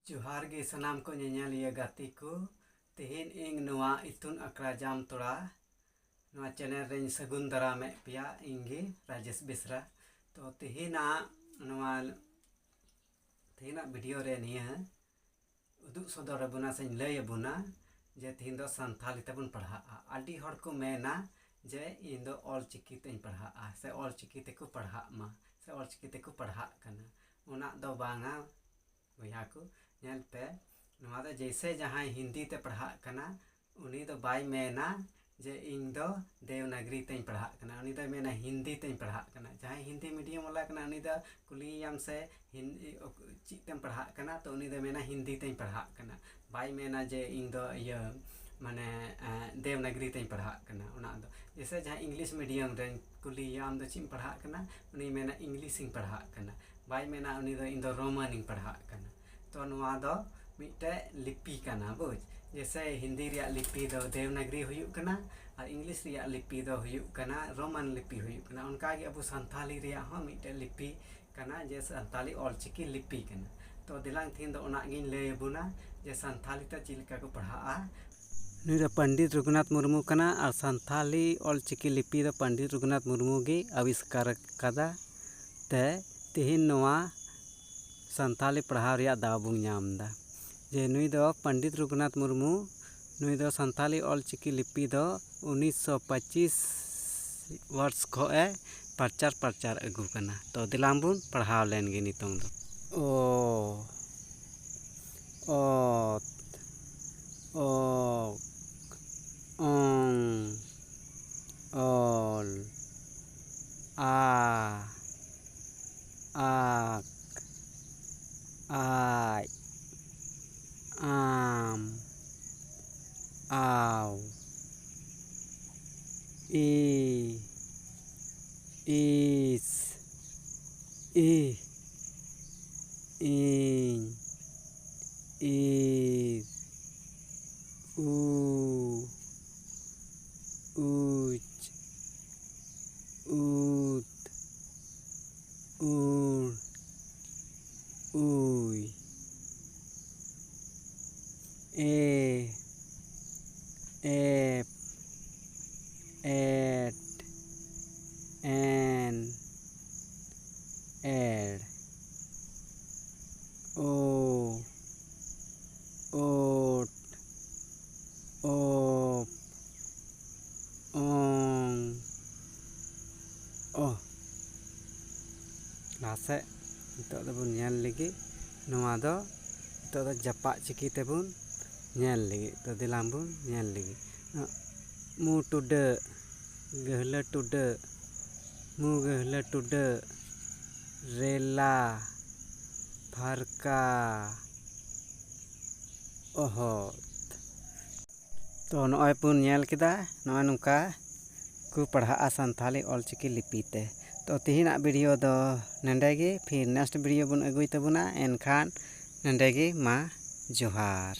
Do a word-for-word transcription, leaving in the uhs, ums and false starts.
ᱡᱚᱦᱟᱨ ᱜᱮ ᱥᱟᱱᱟᱢ ᱠᱚ ᱧᱮᱧᱮᱞᱤᱭᱟᱹ ᱜᱟᱛᱮ ᱠᱚ᱾ ᱛᱮᱦᱮᱧ ᱤᱧ ᱱᱚᱣᱟ ᱤᱛᱩᱱ ᱟᱠᱷᱲᱟ ᱡᱟᱢᱛᱚᱲᱟ ᱱᱚᱣᱟ channel ᱨᱮᱧ ᱥᱟᱹᱜᱩᱱ ᱫᱟᱨᱟᱢᱮᱫ ᱯᱮᱭᱟ, ᱤᱧ ᱜᱮ ᱨᱟᱡᱮᱥ ᱵᱮᱥᱨᱟ᱾ ᱛᱚ ᱛᱮᱦᱮᱧᱟᱜ ᱱᱚᱣᱟ, ᱛᱮᱦᱮᱧᱟᱜ video ᱨᱮ ᱱᱤᱭᱟᱹ ᱩᱫᱩᱜ ᱥᱚᱫᱚᱨ ᱟᱵᱚᱱᱟ ᱥᱮᱧ ᱞᱟᱹᱭ ᱟᱵᱚᱱᱟ ᱡᱮ ᱛᱮᱦᱮᱧ ᱫᱚ ᱥᱟᱱᱛᱷᱟᱞᱤ ᱛᱮᱵᱚᱱ ᱯᱟᱲᱦᱟᱜᱼᱟ᱾ ᱟᱹᱰᱤ ᱦᱚᱲ ᱠᱚ ᱢᱮᱱᱟ ᱡᱮ ᱤᱧ ᱫᱚ ᱚᱞ ᱪᱤᱠᱤ ᱛᱮᱧ ᱯᱟᱲᱦᱟᱜᱼᱟ ᱥᱮ ᱚᱞ ᱪᱤᱠᱤ ᱛᱮᱠᱚ ᱯᱟᱲᱦᱟᱜ ᱢᱟ ᱥᱮ ᱚᱞ ᱪᱤᱠᱤ ᱛᱮᱠᱚ ᱯᱟᱲᱦᱟᱜ ᱠᱟᱱᱟ᱾ ᱚᱱᱟ ᱫᱚ ᱵᱟᱝᱟ ᱵᱚᱭᱦᱟ ᱠᱚ, ᱧᱮᱞ ᱯᱮ, ᱱᱚᱣᱟ ᱫᱚ ᱡᱮᱭᱥᱮ ᱡᱟᱦᱟᱸᱭ ᱦᱤᱱᱫᱤ ᱛᱮ ᱯᱟᱲᱦᱟᱜ ᱠᱟᱱᱟ, ᱩᱱᱤ ᱫᱚ ᱵᱟᱭ ᱢᱮᱱᱟ ᱡᱮ ᱤᱧ ᱫᱚ ᱫᱮᱣᱱᱟᱜᱽᱨᱤ ᱛᱮᱧ ᱯᱟᱲᱦᱟᱜ ᱠᱟᱱᱟ, ᱩᱱᱤ ᱫᱚᱭ ᱢᱮᱱᱟ ᱦᱤᱱᱫᱤ ᱛᱮᱧ ᱯᱟᱲᱦᱟᱜ ᱠᱟᱱᱟ᱾ ᱡᱟᱦᱟᱸᱭ ᱦᱤᱱᱫᱤ medium ᱣᱟᱞᱟ ᱠᱟᱱᱟ, ᱩᱱᱤ ᱫᱚ ᱠᱩᱞᱤᱭᱮᱭᱟᱢ ᱥᱮ ᱦᱤᱱ-, ᱚᱠ-, ᱪᱮᱫ ᱛᱮᱢ ᱯᱟᱲᱦᱟᱜ ᱠᱟᱱᱟ, ᱛᱚ ᱩᱱᱤ ᱫᱚᱭ ᱢᱮᱱᱟ ᱦᱤᱱᱫᱤ ᱛᱮᱧ ᱯᱟᱲᱦᱟᱜ ᱠᱟᱱᱟ, ᱵᱟᱭ ᱢᱮᱱᱟ ᱡᱮ ᱤᱧ ᱫᱚ ᱤᱭᱟᱹ, ᱢᱟᱱᱮ, ᱮᱸ, ᱫᱮᱣᱱᱟᱜᱽᱨᱤ ᱛᱮᱧ ᱯᱟᱲᱦᱟᱜ ᱠᱟᱱᱟ᱾ ᱚᱱᱟ ᱫᱚ ᱡᱮᱭᱥᱮ ᱡᱟᱦᱟᱸᱭ English medium ᱨᱮᱧ ᱠᱩᱞᱤᱭᱮᱭᱟ, ᱟᱢ ᱫᱚ ᱪᱮᱫ ᱮᱢ ᱯᱟᱲᱦᱟᱜ ᱠᱟᱱᱟ, ᱩᱱᱤᱭ ᱢᱮᱱᱟ English ᱤᱧ ᱯᱟᱲᱦᱟᱜ ᱠᱟᱱᱟ, ᱵᱟᱭ ᱢᱮᱱᱟ ᱩᱱᱤ ᱫᱚ ᱤᱧ ᱫᱚ Roman ᱤᱧ ᱯᱟᱲᱦᱟᱜ ᱠᱟᱱᱟ᱾ ᱛᱚ ᱱᱚᱣᱟ ᱫᱚ ᱢᱤᱫᱴᱮᱡ ᱞᱤᱯᱤ ᱠᱟᱱᱟ, ᱵᱩᱡᱽ? ᱡᱮᱭᱥᱮ ᱦᱤᱱᱫᱤ ᱨᱮᱭᱟᱜ ᱞᱤᱯᱤ ᱫᱚ ᱫᱮᱣᱱᱟᱜᱽᱨᱤ ᱦᱩᱭᱩᱜ ᱠᱟᱱᱟ ᱟᱨ English ᱨᱮᱭᱟᱜ ᱞᱤᱯᱤ ᱫᱚ ᱦᱩᱭᱩᱜ ᱠᱟᱱᱟ Roman ᱞᱤᱯᱤ ᱦᱩᱭᱩᱜ ᱠᱟᱱᱟ᱾ ᱚᱱᱠᱟᱜᱮ ᱟᱵᱚ ᱥᱟᱱᱛᱷᱟᱞᱤ ᱨᱮᱭᱟᱜ ᱦᱚᱸ ᱢᱤᱫᱴᱮᱡ ᱞᱤᱯᱤ ᱠᱟᱱᱟ, ᱡᱮ ᱥᱟᱱᱛᱟᱞᱤ ᱚᱞᱪᱤᱠᱤ ᱞᱤᱯᱤ ᱠᱟᱱᱟ᱾ ᱛᱚ ᱫᱮᱞᱟᱝ ᱛᱮᱦᱮᱧ ᱫᱚ ᱚᱱᱟ ᱜᱤᱧ ᱞᱟᱹᱭ ᱟᱵᱚᱱᱟ ᱡᱮ ᱥᱟᱱᱛᱷᱟᱞᱤ ᱛᱮ ᱪᱮᱫ ᱞᱮᱠᱟ ᱠᱚ ᱯᱟᱲᱦᱟᱜᱼᱟ᱾ ᱱᱩᱭ ᱫᱚ ᱯᱚᱱᱰᱤᱛ ᱨᱚᱜᱷᱩᱱᱟᱛᱷ ᱢᱩᱨᱢᱩ ᱠᱟᱱᱟ ᱟᱨ ᱥᱟᱱᱛᱷᱟᱞᱤ ᱚᱞᱪᱤᱠᱤ ᱞᱤᱯᱤ ᱫᱚ ᱯᱚᱱᱰᱤᱛ ᱨᱚᱜᱷᱩᱱᱟᱛᱷ ᱢᱩᱨᱢᱩ ᱜᱮ ᱟᱵᱤᱥᱠᱟᱨ ᱟᱠᱟᱫᱟ᱾ ᱛᱮ ᱛᱮᱦᱮᱧ ᱱᱚᱣᱟ ᱥᱟᱱᱛᱷᱟᱞᱤ ᱯᱟᱲᱦᱟᱣ ᱨᱮᱭᱟᱜ ᱫᱟᱣ ᱵᱚᱱ ᱧᱟᱢ ᱮᱫᱟ᱾ ᱡᱮ ᱱᱩᱭ ᱫᱚ ᱯᱚᱱᱰᱤᱛ ᱨᱚᱜᱷᱩᱱᱟᱛᱷ ᱢᱩᱨᱢᱩ, ᱱᱩᱭ ᱫᱚ ᱥᱟᱱᱛᱷᱟᱞᱤ ᱚᱞᱪᱤᱠᱤ ᱞᱤᱯᱤ ᱫᱚ ᱩᱱᱤᱥᱥᱚ ᱯᱚᱸᱪᱤᱥ ᱵᱚᱨᱥ ᱠᱷᱚᱱ ᱮ ᱯᱨᱚᱪᱟᱨ, ᱯᱨᱚᱪᱟᱨ ᱟᱹᱜᱩ ᱠᱟᱱᱟ᱾ ᱛᱚ ᱫᱮᱞᱟᱝ ᱵᱚᱱ ᱯᱟᱲᱦᱟᱣ ᱞᱮᱱ ᱜᱮ ᱱᱤᱛᱚᱝ ᱫᱚ᱾ ᱚ, ᱚᱛ, ᱚᱠ, ᱚᱝ, ᱚᱞ, ᱟ, ᱟᱠ, ᱟᱡ, ᱟᱢ, ᱟᱣ, ᱤ, ᱤᱥ, ᱤᱦ, ᱤᱧ, ᱤᱨ, ᱮ, ᱮᱯ, ᱮᱴ, ᱮᱱ, ᱮᱲ, ᱳ, ᱳᱴ, ᱳᱯ, ᱚᱝ, ᱚᱦ᱾ ᱞᱟᱦᱟ ᱥᱮᱫ ᱱᱤᱛᱚᱜ ᱫᱚᱵᱚᱱ ᱧᱮᱞ ᱞᱮᱜᱮ᱾ ᱱᱚᱣᱟ ᱫᱚ ᱱᱤᱛᱚᱜ ᱫᱚ ᱡᱟᱯᱟᱜ ᱪᱤᱠᱤ ᱛᱮᱵᱚᱱ ᱧᱮᱞ ᱞᱮᱜᱮ᱾ ᱛᱚ ᱫᱮᱞᱟ ᱵᱚᱱ ᱧᱮᱞ ᱞᱮᱜᱮ᱾ ᱢᱩ ᱴᱩᱰᱟᱹᱜ, ᱜᱟᱹᱦᱞᱟᱹ ᱴᱩᱰᱟᱹᱜ, ᱢᱩ ᱜᱟᱹᱦᱞᱟᱹ ᱴᱩᱰᱟᱹᱜ, ᱨᱮᱞᱟ, ᱯᱷᱟᱨᱠᱟ, ᱚᱦᱚᱫ᱾ ᱛᱚ ᱱᱚᱜᱼᱚᱭ ᱵᱚᱱ ᱧᱮᱞ ᱠᱮᱫᱟ, ᱱᱚᱜᱼᱚᱭ ᱱᱚᱝᱠᱟ ᱠᱚ ᱯᱟᱲᱦᱟᱜᱼᱟ ᱥᱟᱱᱛᱷᱟᱞᱤ ᱚᱞᱪᱤᱠᱤ ᱞᱤᱯᱤ ᱛᱮ᱾ ᱛᱚ ᱛᱮᱦᱮᱧᱟᱜ ᱵᱷᱤᱰᱤᱭᱳ ᱫᱚ ᱱᱚᱸᱰᱮ ᱜᱮ, ᱯᱷᱤᱨ ᱱᱮᱠᱥᱴ ᱵᱷᱤᱰᱤᱭᱳ ᱵᱚᱱ ᱟᱹᱜᱩᱭ ᱛᱟᱵᱚᱱᱟ᱾ ᱮᱱᱠᱷᱟᱱ ᱱᱚᱸᱰᱮ ᱜᱮ, ᱢᱟ ᱡᱚᱦᱟᱨ᱾